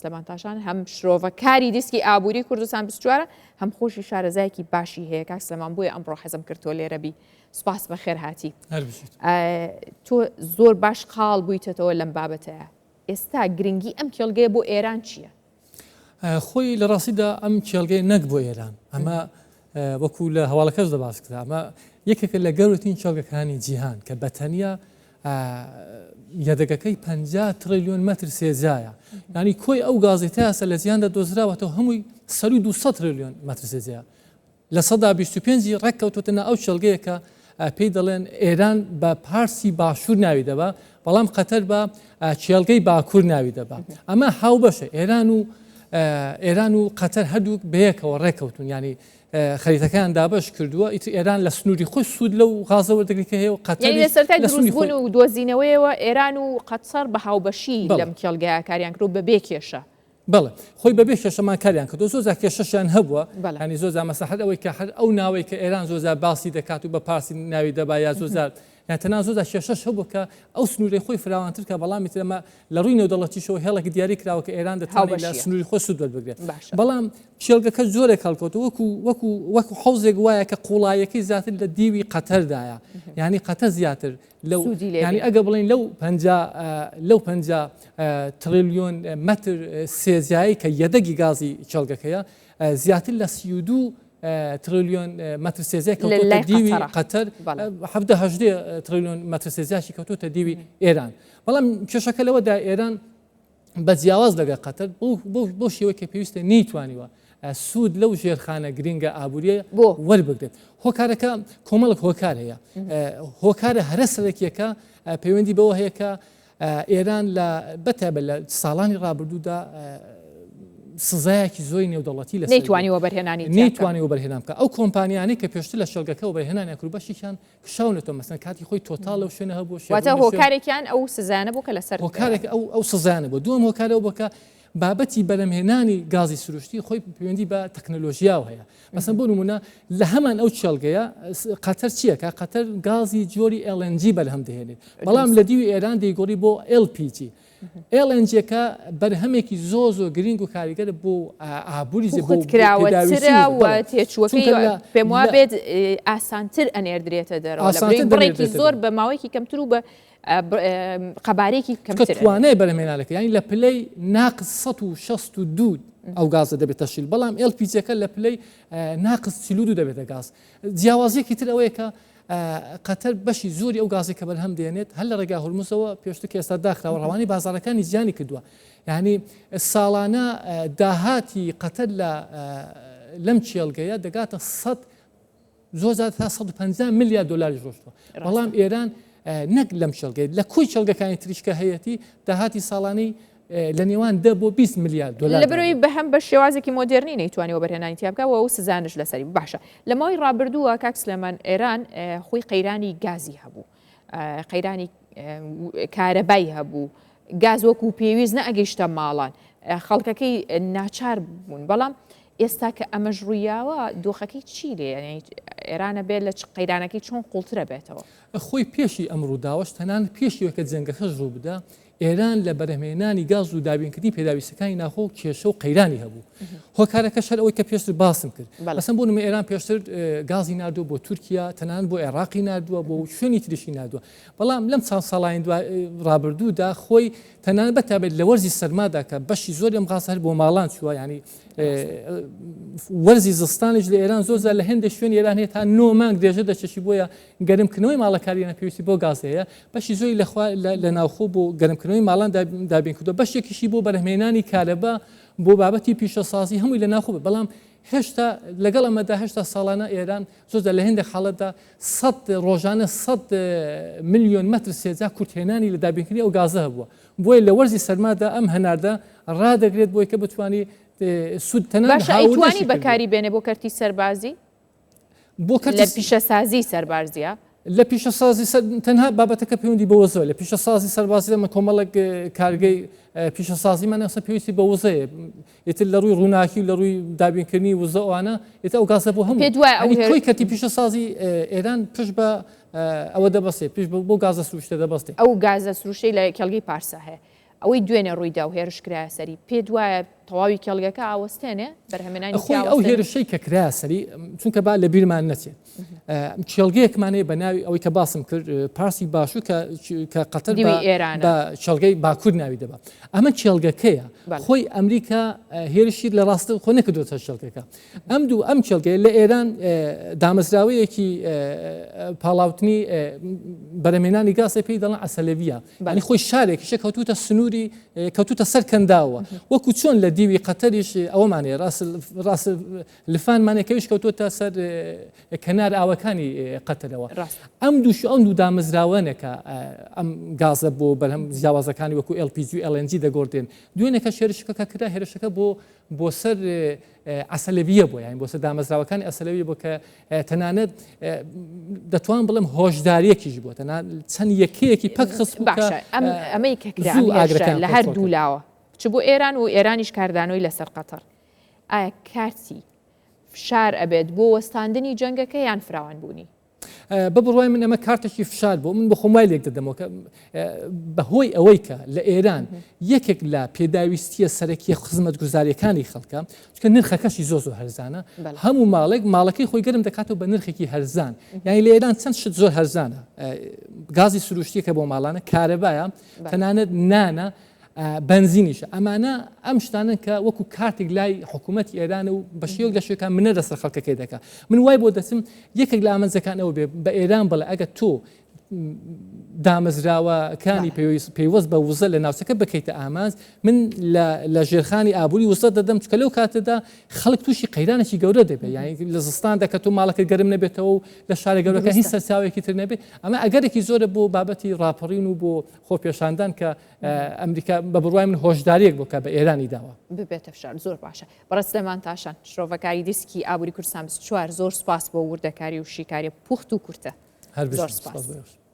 سلێمان تاشان هەم شرۆڤەکاری دیسکی ئابووری کوردستان 24 هەم خۆشی شارەزایەکی باشی هەیە. کاک سلێمان بۆیە ئەمڕۆ حەزم کرد تۆ لێرە بی. سوپاس بەخێر هاتی. تۆ زۆر باش قاڵ بوویتەتەوە لەم بابەتەیە. ئێستا گرنگی ئەم کێڵگەیە بۆ ئێران چییە؟ خۆی لە ڕاستیدا ئەم کێڵگەیە نەک بۆ ئێران، ئەمە وەکو لە هەواڵەکەش دەباس کرا، ئەمە یەکێکە لە گەورەترین کێڵگەکانی جیهان کە بە تەنیا یەدەگەکەی 50 تریلیۆن مەتر سێجایە. یعنی کۆی ئەو گازی تاسە لە جیهاندا دۆزراوەتەوە هەمووی سەروی 200 تریلیۆن مەتر سێجایە. 25% ی ڕێک کەوتۆتە ناو ئەو کێڵگەیە کە پێی دەڵێن ئێران بە پارسی باشوور ناوی دەبا، بەڵام قەتەر بە کێڵگەی باکوور ناوی دەبا. ئەمە هاوبەشە ئێران و ئێران و قەتەر هەردووک بەیەکەوە ڕێککەوتون، ینی خەریتەکەیان دابەش کردووە. ئیتر ئێران لە سنووری خۆی سوود لەو غازە وەردەگرێت کە هەیە و قەتەر لە سەرەتای دروستبوون و دۆزینەوەیەوە ئێران و قەتەر بە هاوبەشی لەم کێڵگەیە کاریان کردووە بەبێ کێشە. بەڵێ خۆی بەبێ کێشەمان کاریان کردو زۆر جار کێشەشیان هەبووە ینی زۆر جار مەسەلەن هەر ئەوەی کە هەر ئەو ناوەی کە ئێران زۆر جار باسی دەکات و بە پارسی ناوی دەبا یا زۆر جار یان تەنها زۆر جار کێشەش هەبوو کە ئەو سنوورەی خۆی فراوانتر کە بەڵام ئیتر ئەمە لە ڕووی نێودەوڵەتیشەوە هێڵێک دیاری کراوە کە ئێران دەتوانێت لە سنووری خۆی سوود وەربگرێت بەڵام کێڵگەکە جۆرێک هەڵکەوتووە وەکو وەکو وەکو حەوزێک وایە کە قوڵایەکەی زیاتر لە دیوی قەتەردایە یعنی قەتەر زیاتر لەو یانی ئەگە بڵێین لەو 50 لەو 50 تریلیۆن مەتر سێجایی کە یەدەگی گازی کێڵگەکەیە زیاتر لە 32 تریلیۆن مەتر سێجای کەوتۆتە دیوی قەتەر، 17 18 تریلیۆن مەتر سێجاشی کەوتۆتە دیوی ئێران. بەڵام کێشەکە لەوەدا ئێران بە جیاواز لەگەڵ قەتەر بەو شێوەی کە پێویستە نەیتوانیوە سوود لەو ژێرخانە گرنگە ئابووریە وەربگرێت. هۆکارەکە کۆمەڵک هۆکار هەیە. هۆکارە هەرە سەرەکیەکە پەیوەندی بەوە هەیە کە ئێران لە بەتایبەت لە ساڵانی ڕابردوودا سزایەکی زۆری نێودەوڵەتی لە نەیتوانی وەبەرهێنانی نەیتوانی وەبەرهێنان بکە. ئەو کۆمپانیانەی کە پێشتر لە شێڵگەکە وەبەرهێنانیان کرد بەشێکیان کشاونەتەوە، مەسەن کاتی خۆی تۆتاڵ لەو شوێنە هەبوو، واتە هۆکارێکیان ئەو سزایانە بوو کە لەسەر هۆکارێک ئەو ئەو سزایانە بوو. دووەم هۆکار ئەو بوو کە بابەتی بەرهەمهێنانی گازی سروشتی خۆی پەیوەندی بە تەکنەلۆژیاوە هەیە. مەسەن بۆ نمونە لە هەمان ئەو کێڵگەیە قەتەر چییەکە؟ قەتەر گازی جۆری LNG بەرهەم دەهێنێت، بەڵام لە دیوی ئێران دەیگۆڕی بۆ LPG. LNG ەکە بەرهەمێکی زۆر زۆر گرنگ و کاریگەرە بۆ ئابووری پوختکراوەترە و تێچووەکەی پێم وابێت ئاسانتر ئەنێردرێتە دەرەوە لە بڕێکی زۆر بە ماوەیەکی کەمتر و بە قەبارەیەکی کەمتر. توانای بەرهەمهێنانەکە یانی لە پلەی ناقس 162 ئەو گازە دەبێتە شیل، بەڵام LPG ەکە لە پلەی ناقس 42 دەبێتە گاز. جیاوازیەکی تر ئەوەیە کە قەتەر بەشی زۆری ئەو گازەی کە بەرهەم دێنێت هەر لە ڕێگا هورمزەوە پێشتر کە ئێستا داخراوە ڕەوانەی بازاڕەکانی جیهانی کردووە. یعنی ساڵانە داهاتی قەتەر لە لەم کێڵگەیە دەگاتە 100 زۆر جار تا 150 ملیار دلاریش ڕۆشتووە. بەڵام ئێران نەک لەم کێڵگەیە لە کۆی کێڵگەکانی تریش کە هەیەتی داهاتی ساڵانەی لە نێوان 10 بۆ 20 ملیار دلار. لەبەرئەوەی بەهەم بە شێوازێکی مۆدێرنی نەیتوانی وەبەرهێنانی تیا بکا و ئەو سزانەش لەسەری بوو. باشە لە ماوەی ڕابردووە کاک سلێمان ئێران خۆی قەیرانی گازی هەبوو، قەیرانی کارەبای هەبوو، گاز وەکو پێویست نەئەگەیشتە ماڵان، خەڵکەکەی ناچار بوون. بەڵام ئێستا کە ئەمەش ڕوویاوە دۆخەکەی چی لێ ئێرانە بێت لە قەیرانەکەی چۆن قوڵترە بێتەوە؟ خۆی پێشی ئەم ڕووداوەش تەنانەت پێشی ئەوەی کە جەنگەکەش ڕوو بدا ئێران لە بەرهەمهێنانی گاز و دابینکردنی پێداویستیەکانی ناوخۆ کێشە و قەیرانی هەبوو. هۆکارەکەش هەر ئەوەی کە پێشتر باسم کرد. مەسەن بۆ نموونە ئێران پێشتر گازی ناردووە بۆ تورکیا، تەنانەت بۆ عێراقی ناردووە، بۆ شوێنی تریشی ناردووە. بەڵام لەم چەند ساڵانی ڕابردوودا خۆی تەنانەت بە تایبەت لە وەرزی سەرمادا کە بەشی زۆری ئەم غازە هەر بۆ ماڵان چووە، یانی وەرزی زستانیش لە ئێران زۆر جار لە هێندێک شوێنی ئێران هەیە تا 9 مانگ درێژە دەچێت، بۆیە گەرمکردنەوەی ماڵەکاریانە پێویستی بۆ گاز هەیە، بەشی زۆری لە ناوخۆ بۆ گەرمکردنەوەی ماڵان دابین کردووە، بەشێکیشی بۆ بەرهەمهێنانی کارەبا بۆ بابەتی پیشەسازی هەمووی لە ناوخۆ، بەڵام هێشتا لەگەڵ ئەمەدا هێشتا ساڵانە ئێران زۆر جار لە هێندێک حاڵەتدا 100 ڕۆژانە 100 ملیۆن مەتر سێجا کورتهێنانی لە دابینکردنی ئەو گازە هەبووە، بۆیە لە وەرزی سەرمادا ئەم هەناردە ڕادەگرێت بۆی کە بتوانی سوود تەنانەت باشە ئەیتوانی بەکاری بێنێ بۆ کەرتی سەربازی؟ بۆ کەرتی لە پیشەسازی سەربازیە؟ لە پیشەسازی سەر تەنها بابەتەکە پەیوەندی بە وزەوە لە پیشەسازی سەربازی ئەمە کۆمەڵێک کارگەی پیشەسازیمان ئەسە پێویستی بە وزەیە ئیتر لە ڕووی ڕووناکی و لە ڕووی دابینکردنی وزە ئەوانە ئیتر ئەو گازە بۆ هەموو پێت وایە ئەو کۆی کەرتی پیشەسازی ئێران پشت بە ئەوە دەبەستێت پشت بۆ گازە سروشتە دەبەستێت ئەو گازە سروشتەی لە کێڵگەی پارسا هەیە. ئەوەی دوێنێ ڕوویدا و هێرش کرایە سەری، پێت وایە تەواوی کێڵگەکە ئاوەستێنێ؟ بەرهەمێنانی خۆی ئەو هێرشەی کە کرایە سەری، چونکە با لە بیرمان نەچێت کێڵگەیەکمان هەیە بە ناوی ئەوەی کە باسم کرد پارسی باشوور کە قەتەر ئێران بە کێڵگەی باکوور ناوی دەبا. ئەمە کێڵگەکەیە خۆی ئەمریکا هێرشی لە ڕاستە خۆ نەکردوتە کێڵگەکە. ئەم دوو ئەم کێڵگەیە لە ئێران دامەزراوەیەکی پاڵاوتنی بەرەمێنانی گازە پێی دەڵێن عەسەلەویە ینی خۆی شارێکیشە کەوتوتە سنووری کەوتوتە سەر کەنداوە وەکو چۆن لە دیوی قەتەریش ئەوەمانێ ڕاست لفانمانێ کەویش کەوتوتە سەر کەنار ئاوەکانی قەتەرەوە ئەم دووش ئەم دوو دامەزراوەنێکە ئەم گازە بۆ بەرهەم جیاوازەکانی وەکو LPG و LNG دەگۆڕدرێن دوێنێکە هێرشەکە کرا هێرشەکە بۆ بۆ سەر عەسەلەویە بۆ یانی بۆ سەر دامەزراوەکانی عەسەلەویە بۆ کە تەنانەت دەتوان بڵێم هۆشداریەکیش بووە تەنان چەند یەکەیەکی پەک خست باشە ئەمەی کە کرا ئاگرەکان لە هەر دوو لاوە چ بۆ ئێران و ئێرانیش کاردانەوەی لەسەر قەتەر ئایا کارتی فشار ئەبێت بۆ وەستاندنی جەنگەکە یان فراوانبوونی؟ بە بڕوای من ئەمە کارتێکی فشار بۆ من بە خۆم وای لێک دەدەمەوە کە بەهۆی ئەوەی کە لە ئێران یەکێک لە پێداویستیە سەرەکیە خزمەتگوزاریەکانی خەڵکە چکە نرخەکەشی زۆر زۆر هەرزانە هەموو ماڵێک ماڵەکەی خۆی گەرم دەکاتەوە بە نرخێکی هەرزان یعنی لە ئێران چەند شت زۆر هەرزانە گازی سروشتیەکە بۆ ماڵانە کارەبایە تەنانەت نانە بەنزینیشە ئەمانە ئەم شتانەن کە وەکو کارتێک لای حکوومەتی ئێرانە و بە شێوەیەک لە شێوەکان منە لەسەر خەڵکەکەی دەکا من وای بۆ دەچم یەکێک لە ئامانجەکان ئەوە بێ بە ئێران بڵێ ئەگەر تۆ دامەزراوەکانی پەیوەست بە وزە لە ناوچەکە بکەیتە ئامانج من لە ژێرخانی ئابووری وزە دەدەم چکە لەو کاتەدا خەڵک تووشی قەیرانێکی گەورە دەبێت یعنی لە زستاندا کە تۆ ماڵەکە گەرم نەبێتەوە و لە شارە گەورەکە هیچ سەرچاوێکی تر نەبێت ئەمە ئەگەرێکی زۆرە بۆ بابەتی ڕاپەڕین و بۆ خۆپێشاندان کە ئەمریکا بە بڕوای من هۆشداریەک بۆ کە بە ئێرانی داوە. ببێتە فشار زۆر باشە بەڕێز سلێمان تاشان شرۆڤەکاری دیسکی ئابووری کوردستان 24 زۆر سوپاس بۆ وردەکاری و شیکاریە پوخت و کورتە زۆر سوپاس.